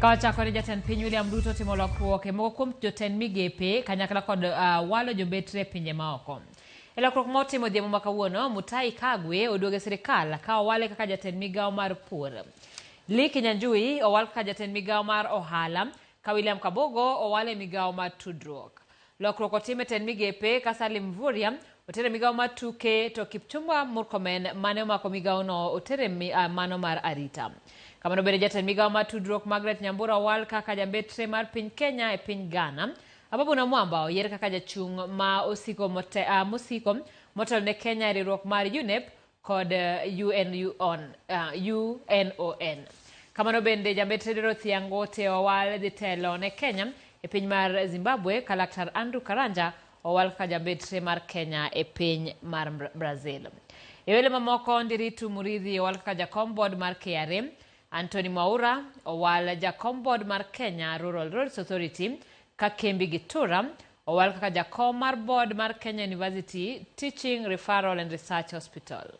Ka wachako ni jatend piny William Ruto timo lokruok e moko kuom jotend migepe kanyakla kod walo jombetre e pinje maoko. E lokruok ma otimo odhiambo ma kawuono, Mutahi Kagwe oduogo e sirikal ka owale kaka jatend migawo mar pur. Lee Kinyanjui owal kaka jatend migawo mar ohala ka William Kabogo owal e migawo mar tudruok. Lokruok otim e tend migepe ka Salim Mvurya oter e migawo mar tuke to Kipchumba Murkomen mane omako migawono oter e mano mar arita. Kamano bende jatend migawo mar tudruok Margaret Nyambura owal kaka jambetre mar piny Kenya e piny Ghana. Ababu Namwamba oyier kaka jachung' ma osiko mote, mosiko motelo ne Kenya e riwruok mar UNEP kod UNUON, UNON. Kamano bende jambetre Dorothy Angote owal dhi telo ne Kenya e piny mar Zimbabwe ka Laktar Andrew Karanja owal kaka jambetre mar Kenya e piny mar Brazil. E wele mamoko Ndiritu Muriithi owal kaka jakom board mar KRA, Anthony Mwaura owal jakom board mar Kenya Rural Roads Authority ka Kembi Gitura owal kaka jakom mar board mar Kenya University Teaching Referral and Research Hospital.